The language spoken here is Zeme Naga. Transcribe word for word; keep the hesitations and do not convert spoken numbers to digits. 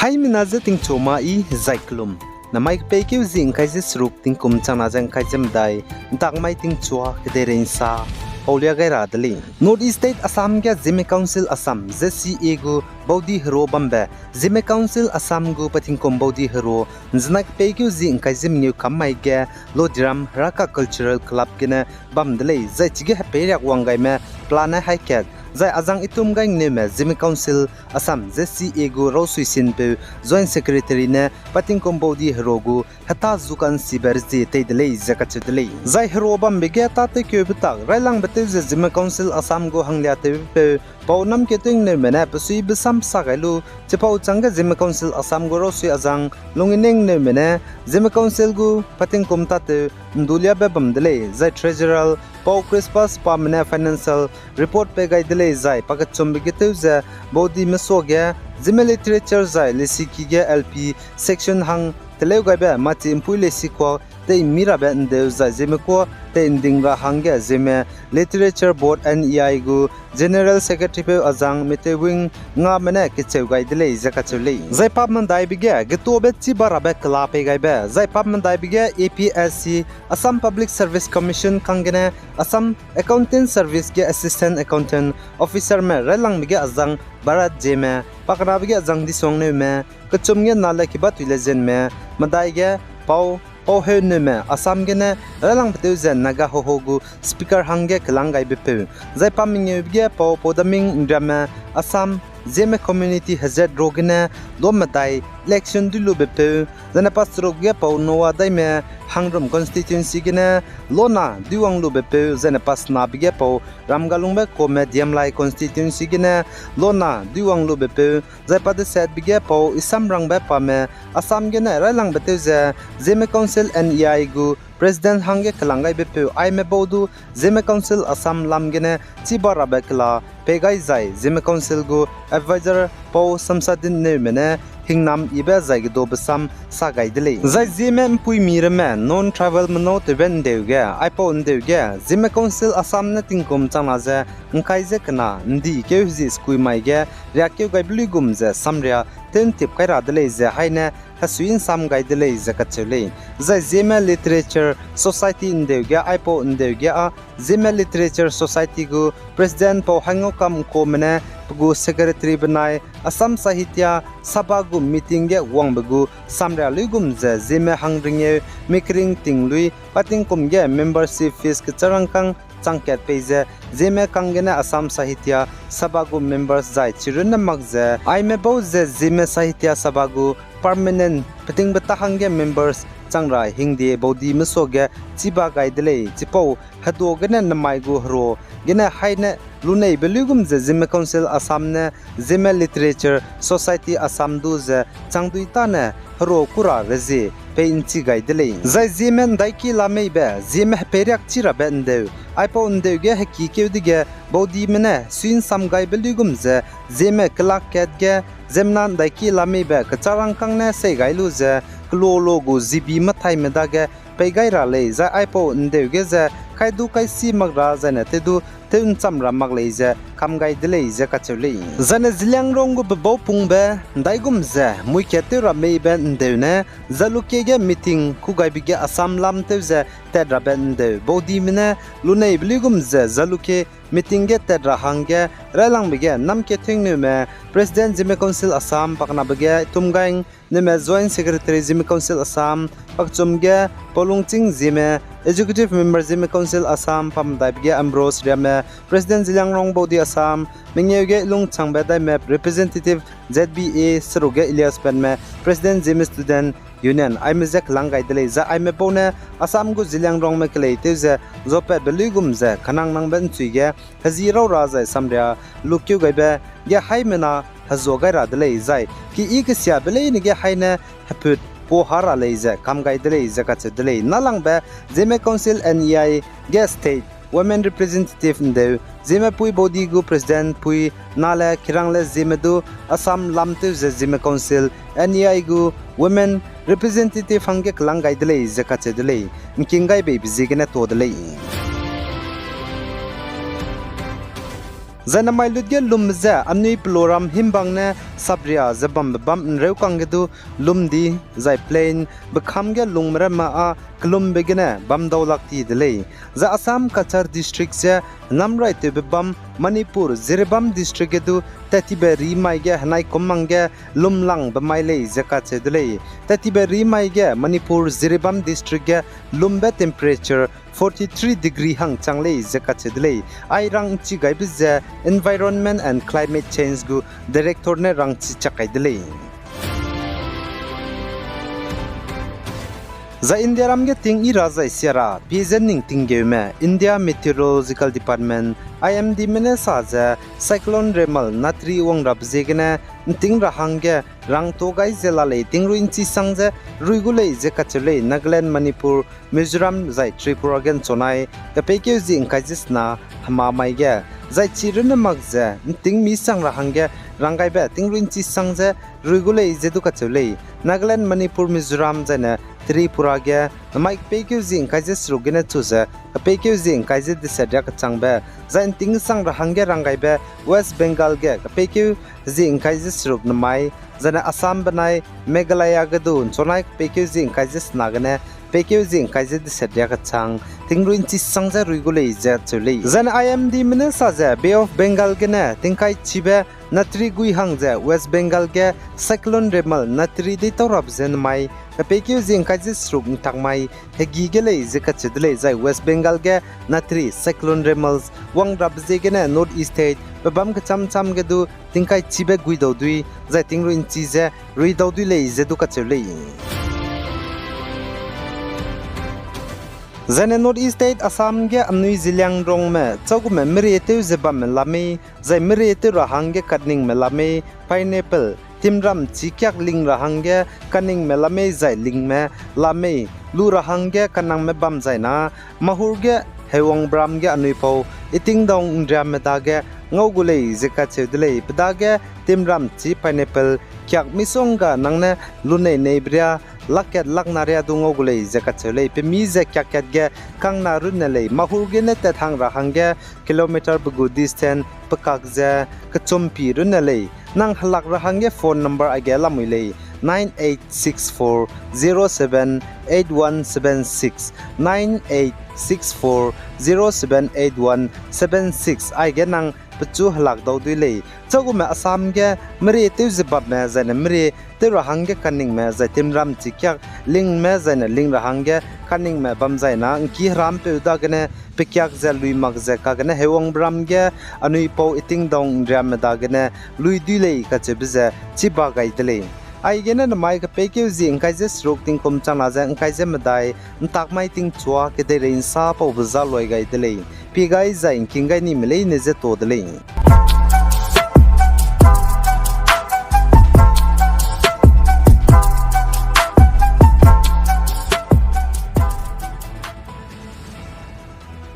Aimena je tingchu ma i zai kelum. Namai kepeikeu zi ngkai ze seruk tingkum changna ze ngkai ze medai, ntak mai tingchua kedeirei nsa, paulia gai ra de lei. North East State Assam ge Zeme Council Assam, Z C A gu baudi hero bambe, Zeme Council Assam gu patingkum baudi hero, nzenai kepeikeu zi ngkai ze mengeu kam mai ge, Lodiram Heraka Cultural Club gene bam de lei, zai chige hepeiriak wang gaime pelane haikat, zai azang itum gai ngneume Zeme Council Assam, Z C A gu rausui sinpeu Joint Secretary ne patingkum baudi hero gu heta zu ka'nsibe rezie tei de lei ze kacheu de lei. Zai hero bambe ge tâtewkeube tak railangbe tew ze Zeme Council Assam gu hanglia tewbepeu pau Namketew Ngneume ne besuibe sam sa gai lu, chipau chângge Zeme Council Assam gu rausui azang Lungineng Ngneume ne Zeme Council gu patingkum tâtew nduliabe bam de lei, zai Treasurer pau Crispus Pame ne financial report pei gai de lei, zai pakechumbe getew ze baudime suage Zeme literature zai lesiki ge L P section hang teleu gaibe machi ’mpui lesikuâ tei mi rabe ’ndeu zai Zeme kuâ tei ’nding ra hangge Zeme Literature Board, N E I gu General Secretary peu azang Metewing Ngame ne kecheu gai de lei ze kacheu lei. Zai pamedaibe ge getobe chiba rabe kela pei gaibe, zai pamedaibe ge A P S C, Assam Public Service Commission kang gene Assam Accountant Service ge Assistant Accountant Officerme railangbe ge azang Bharat Zeme, pakenabe ge azang Disong Newme, kechum ge Nale Kibatuile Zenme, medai ge pau Pauheu Newme, Assam gene railangbe tew ze Naga Hoho gu speaker hangge kelang gaibepeu, zai pamengeube ge pau Paudaming Nriame, Assam Zeme community hezat ro gene lomedai election duilubepeu, zaine paseruk ge pau Noah Daime, Hangrum constituency gene lona duiwang lubepeu, zaine pasenabe ge pau Ramgalungbe Kome Diamlai constituency gene lona duiwang lubepeu, zai padesetbe ge pau Isamrangbe Pame, Assam gene railangbe tew ze Zeme Council N E I gu President hangge kelang gaibepeu aime bau du Zeme Council Assam lam gene chiba rabe kela pei gai zai Zeme Council gu Advisor pau Samsadin Newme ne hingnam yibe zai gedobe sam sa gai de lei. Zai Zeme ’mpuimi ramme non-tribal menau tewbe ’ndeu ge, aipau ’ndeu ge Zeme Council Assam ne tingkum changna ze ngkai ze kena ’ndi keu hezie sekui mai ge riakkeu gaibe luigum ze samria tew ’ntip kai ra de lei ze haine hesui ’nsam gai de lei ze kacheu lei. Zai Zeme Literature Society ’ndeu ge aipau ’ndeu ge â Zeme Literature Society gu President pau Haingaukam Kome ne pe gu Secretary benai Assam Sahitya Sabha gu meeting ge wangbe gu samria luigum ze Zeme hangringeu mikring tinglui patingkum ge membership fees kecharangkâng changkat pei ze Zeme kang gene Assam Sahitya Sabha gu members zai chirunne mak ze aime bau ze Zeme Sahitya Sabha gu permanent petingbe ta hangge members chang ra hingde baudime suage chiba gai de lei. Chipau heduagene nemai gu hero gene haine luneibe luigum ze Zeme Council Assam ne Zeme Literature Society Assam du ze changdui tâne hero kura rezie pei ’nchi gai de lei. Zai Zeme ’ndaiki lameibe, Zeme hepeiriak chi rabe ’ndeu, aipau ’ndeu ge hekikeu dege baudime ne sui ’nsam gaibe luigum ze Zeme kelak kat ge ziemmena ’ndaiki lameibe kecharangkâng ne sei gai lu ze kelualu gu zibi mathaime dage pei gai ra lei, zai aipau ’ndeu ge ze kai du kai si mak ra zaine tew du tew ’ncham ra mak lei ze kam gai de lei ze kacheu lei. Zaine Zeliangrong gu bebaupungbe ’ndaigum ze muikat tew ra meibe ’ndeu ne Jalukie ge meeting kû gaibe ge Assam lam tew ze tat rabe ’ndeu baudime ne luneibe luigum ze Jalukie meeting ge tat ra hangge railangbe ge Namketew Newme, President Zeme Council Assam, pakenabe ge Tumgaing Newme, Joint Secretary Zeme Council Assam, pakechum ge Paulungching Zeme, Executive Member Zeme Council Assam, pamedaibe ge Ambrose Riame, President Zeliangrong Baudi Assam, mengeu ge Ilungchangbe Daime, Representative Z B A, seruk ge Elias Penme, President Zeme Student Union, aime je kelang gai de lei. Zai aime bau ne Assam gu Zeliangrongme kelei tew ze zuapatbe luigum ze kanangnangbe ’nchui ge heji rau ra zai samria lukeu gaibe ge haimena hezua gai ra de lei, zai keyi kesiabe leine ge haine heput pa ha ra lei ze kam gai de lei ze kacheu de lei. Nâlangbe Zeme Council N E I ge State Women Representative ’ndeu, Zeme pui baudi gu President pui Nale Kirangle Zeme du Assam lam tew ze Zeme Council N E I gu Women Representative hangge kelang gai de lei ze kacheu de lei. ’Ngking gai beibe ziegene ta de lei. Zai namai lut ge lumbe ze anui peloram himbang ne sapria ze bambe bam ’nreu kangge du lum di, zai plain bekham ge lungme ramme â kelumbe gene bam dau lak ti de lei. Zai Assam Cachar District ze namraitewbe bam Manipur Jiribam District ge du tat tibe ri mai ge henai kum mang ge lumlangbe mai lei ze kacheu de lei. Tat tibe ri mai ge Manipur Jiribam District ge lumbe temperature forty three degree hang chang lei ze kacheu de lei. Ai rangchi gaibe ze Environment and Climate Change gu Director ne rangchi chak kai de lei. Zai Indiaram ge ting i ra zai sia ra pie ze ning tinggeume India Meteorological Department, I M Dme ne sa ze, Cyclone Remal Natri wang rabe ziegene ’nting ra hangge rangtuâ gai ze la lei, tingrui ’nchi sang ze rui gu lei ze kacheu lei. Nagaland, Manipur, Mizoram zai Tripura ge ’nchunai kepeikeu zie ’ngkai ze sena hema mai ge, zai chi runne mak ze ’nting mi sang ra hangge ranggaibe tingrui ’nchi sang ze rui gu lei ze du kacheu lei. Nagaland, Manipur, Mizoram zaine Tripura ge namai kepeikeu zie ’ngkai ze seruk gene chu ze kepeikeu zie ’ngkai ze deset riak kechangbe, zai ’nting sang ra hangge ranggaibe West Bengal ge kepeikeu zie ’ngkai ze seruk namai, zaine Assam benai Meghalaya ge du ’nchunai kepeikeu zie ’ngkai ze sena gene kepeikeu zie ’ngkai ze deset riak kechang, tingrui ’nchi sang ze rui gu lei ze cheu lei. Zaine I M Dme ne sa ze Bay of Bengal gene tingkai chibe Natri gui hang ze West Bengal ge Cyclone Remal Natri deitau rabe ze namai kepeikeu zie ’ngkai ze seruk ’ntak mai hegi ge lei ze kacheu de lei. Zai West Bengal ge Natri Cyclone Remal wang rabe ziegene North East State pebâm kecham cham ge du tingkai chibe guidau dui, zai tingrui ’nchi ze ruidau dui lei ze du kacheu lei. Zaine North East State Assam ge anui Zeliangrongme châugume merie tew ze bamme la mei, zai merie tew ra hangge kaningme la mei, pineapple, timram chî kiak ling ra hangge kaningme la mei, zai lingme la mei, lu ra hangge kanangme bam zai na, Mahur ge Hewang Bram ge anui pau Itingdong ’Nriamme dage ngau gu lei ze kacheu de lei. Pe dage timram chî pineapple kiak misongga nang ne lunei neibe riâ, lak kat lak na riâ du ngau gu lei ze kacheu lei. Pe mi ze kiak kat ge kangna runne lei. Mahur gene tat hang ra hangge kilometer pe gu distance pe kak ze kechumpi runne lei. Nang helak ra hangge phone number aige lamui lei, nine eight six four zero seven eight one seven six, nine eight six four zero seven eight one seven six, aige nang pechu helak dau dui lei. Châugume Assam ge merie tew ze bamme zaine merie tew ra hangge kaningme zai timram chî kiak lingme zaine ling ra hangge kaningme bam zai na, ’ngki herampeu dagene pe kiak ze lui mak ze kagene Hewang Bram ge anui pau Itingdong ’Nriamme dagene lui dui lei kacheube ze chiba gai de lei. Aigene namai kepeikeu zie ’ngkai ze seruk tingkum changna ze ’ngkai ze medai, ’ntak mai tingchua kedeirei ’nsa paube za luai gai de lei. Pie gai zai ’ngking gai nime leine je ta de lei.